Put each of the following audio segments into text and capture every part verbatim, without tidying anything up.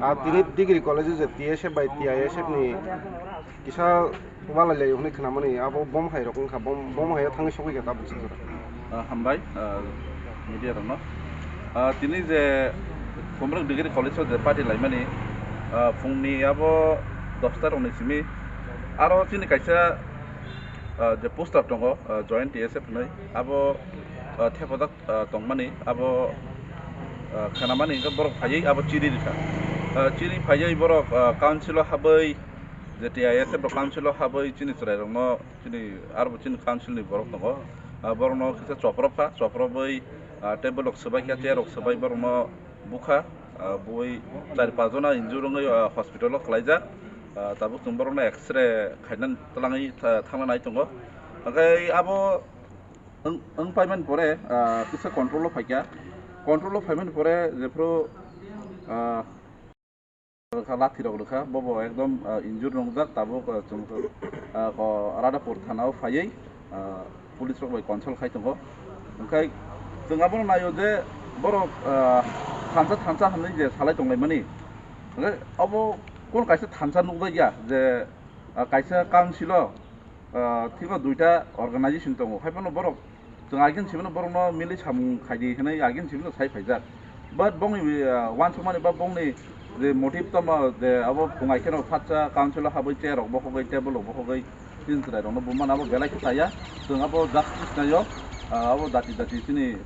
Ah, tini degree college o je T S F bai T I S F ni kisa walai lai hwnwi khnamani, abo bom hai rok wngkha, bom, bom hai o thangwi sogwi kha tabuk se jora. Ah, hambai, ah, media rokno. Ah, tini je Khumulwng Degree College o je party laimani, ah, phungni abo dosta rokni simi aro chini kaisa, ah, je poster tongo, ah, Joint T S F hinwi, abo, ah, thepajak ah, tongmani, abo, ah, khnamani hwnkhe borok phaiwi abo chiri rwkha. Ah, chiri phaiwi borok, ah, council o habwi, je T I S F rok council o habwi chini chwrairokno, chini, arbo chini council ni borok tongo. Ah, borokno kisa chopropkha, choprobwi, ah, table rok swbaikha, chair rok swbai borokno bukha, ah, bui chari pas jona injure wngwi, ah, hospital o kwlaijak. Ah, tabuk chwng borokno X-ray khainani twlangwi tha-, thangna nai tongo. Hwnkhe abo wng, wng paimani pore, ah, kisa control o phaikha. Control o phaimani pore jephru, ah, rwkha, lathi rok rwkha, bobo ekdom, ah, injure wngjak, tabuk, ah, chwng, ah, ko Radhapur thana o phaiwi, ah, police rok bai consult khai tongo. Hwnkhe chwng abono naio je borok, ah, thansa thansa hwnwi je salai tonglaimani. Hwnkhe obo kunu kaisa thansa nukjakya je, ah, kaisa council o, ah, thikma duita organization tongo, haiphano borok chwng agin sibino borokno mili samung khaidi hwnwi agin sibino sai phaijak. But bongni, ah, uansukmani ba bongni je motive tamo je abo phungai kheno phatsa council o habwi chair rok bokhogwi, table rok bokhogwi, chini chwrai rokno bumano abo belai khe chaya. Chwng abo justice naio, ah, abo dati dati chini,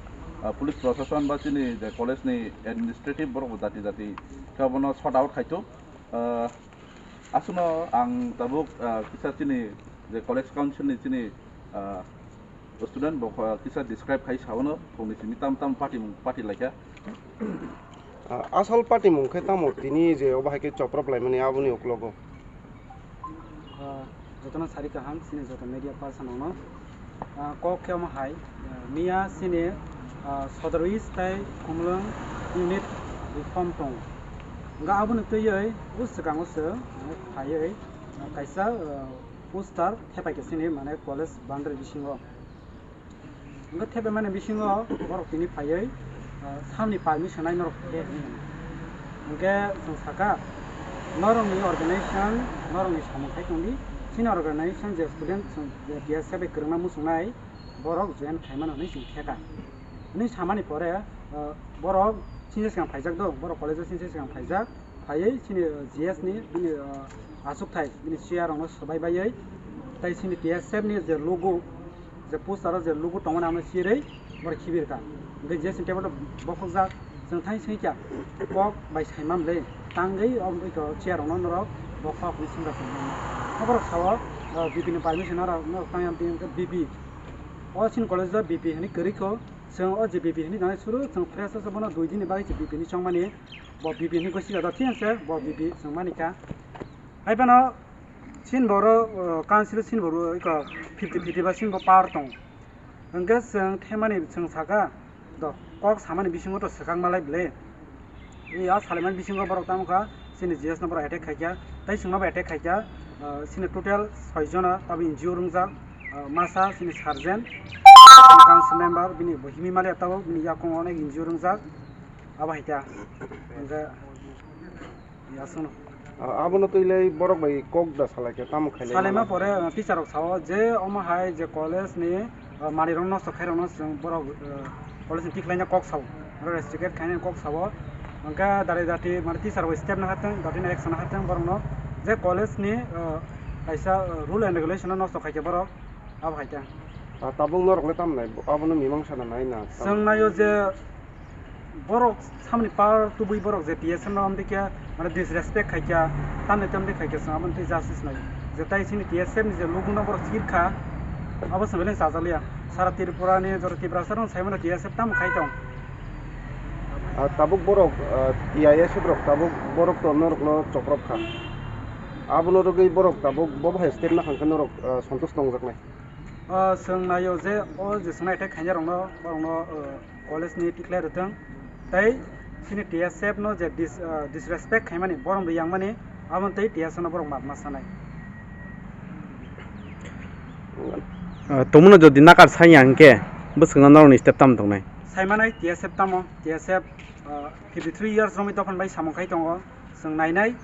ah, police proshashan ba chini je college ni administrative borok bo dati dati khe abono sort out khaito. Ah, aswkno ang tabuk, ah, kisa chini je college council ni chini, ah, student bo, ah, kisa describe khai sawano, phungni simi tam tam party mung party laikha. Ah, asol party mung khe tamo tini je obo hai khe choprop laimani aboni uklogo? Ah, jotono sari kaham, chini joto media person rokno. Ah, kok khe omo hai, ah, miya chini, ah, Sodor East tei Khumulwng unit reform tongo. Hwnkhe aboni twiwi o swkango se, ah, phaiwi, ah, kaisa, ah, poster thepaikha chini, mane, college boundary bisingo. Hwnkhe thepaimani bisingo borok tini phaiwi, ah, samni permission nai norok khe hwnwi hino. Hwnkhe chwng sakha, norokni organization, norokni samung khai tongdi, chini organization je student chwng je T S F bai kwrwngma muchungnai, borok join khaimano hwnwi chwng theka. Hwnwi samani pore, ah, borok chini swkang phaijak do, borok college o chini swkang phaijak, phaiwi chini, ah, G S ni bini, ah, achukthai bini chair rokno swbai baiwi, tei chini T S F ni je logo, je poster o je logo tongmani amo chirwi borok khibirkha. Hwnkhe G S ni table rok bokhokjak, chwng thai swngkha kok bai saimam le, tangwi o chair rokno norok bokhok hwnwi swngkha. Borok sao, ah, B P ni permission norok, norok tangya tini hwnkhe B P. O chini college o B P hwnwi kwrwi kho. Chwng o je B P hwnwi nangnai suru, chwng freshers o bono dui dini bagwi se B P hwnwi chongmani. Bo B P hwnwi gosika da, thik se bo B P chwng mani kha. Hai phano chini boro, o, council chini boro iko fifty fifty ba chini bo power tongo. Hwnkhe chwng themani chwng sakha, do, kok samani bisingo to swkang malai bwle. I a salaimani bisingo borok tamo kha, chini G S no borok attack khaikha, tei chwngno bo attack khaikha, ah, chini total soi jona abo injured wngjak, ah, masa chini sergeant, chini council member, bini bo himwi maliya tabuk, bini yakungo onek injured wngjak, abo hai kha. Hwnkhe, ya, aswkno. Ah, abono twi lai borok bai kok da salai khe tamo khailai Salaima mano? Pore, ah, teacher rok sao je omo hai je college ni, ah, manwi rok nosto khai rok no chwng borok, ah, college ni tikhlai na kok sao, oro restricted khainai kok sao, hwnkhe dari dati mane teacher bai step na hateng, dati na action na hateng borok no je college ni, ah, kaisa, ah, rule and regulation no nosto khai khe borok. Abo hai khe. Ah, tabuk norok le tamo nai? Abono mimang sana nai na? Chwng naio je borok samni power tubui borok je T S F no amtwi khe mane disrespect khai kha, tamni tamni khai kha chwng aboni twi justice nai. Je tai chini T S F ni je logo no borok chir kha, abo se beleng chajak liya. Sara Tripura ni jora Tiprasa rok sai mano T S F tamo khai tong. Ah, tabuk borok, ah, T I S F rok tabuk borok to norok no choprop kha. Abono rwgwi borok tabuk bo bahai step na hangkhe norok, ah, santosh tongjaknai. O chwng naio je o je chwngno attack khainai rokno, borokno, o, college ni tikhlai rwthwng, tei chini T S F no je dis-, o, disrespect khaimani, borom riyangmani, aboni tei T S F no borok map ma sanai. O, tongmano jodi nakar saya hwnkhe, bwswkno norokni step tamo tongnai? Saimanai T S F tamo, T S F, o, fifty three years romwi dophani bai samung khai tongo. Chwng nainai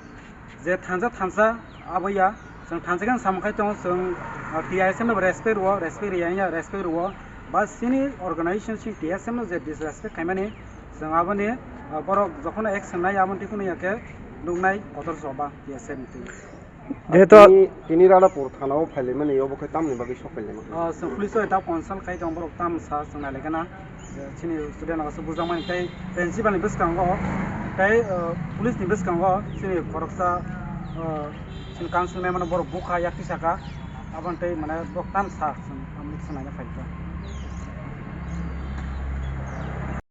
je thansa thansa abo ya, chwng thansa khe samung khai tongo, chwng, ah, T S M no respect rwo, respect riyang ya, respect rwo, ba chini organization chini T S M no je disrespect khaimani, chwng aboni, ah, borok jokhon action nai aboni twi kheno ya khe nuknai kotor choba T S M ni twi. Jehetu tini, tini Ranapur thana o phailaimani obo khe tamni bagwi sok phailaimani? Ah, chwng police o ta consult khai tong borok tam sa chwng nai lai khana. Chini student rok aswk bujakmani tei principal ni bwskango tei, ah, police ni bwskango chini khoroksa, ah, chini council member no borok bukha yak tisaka aboni tei mane borok tam sa chwng, ang bwswk naina phaikha.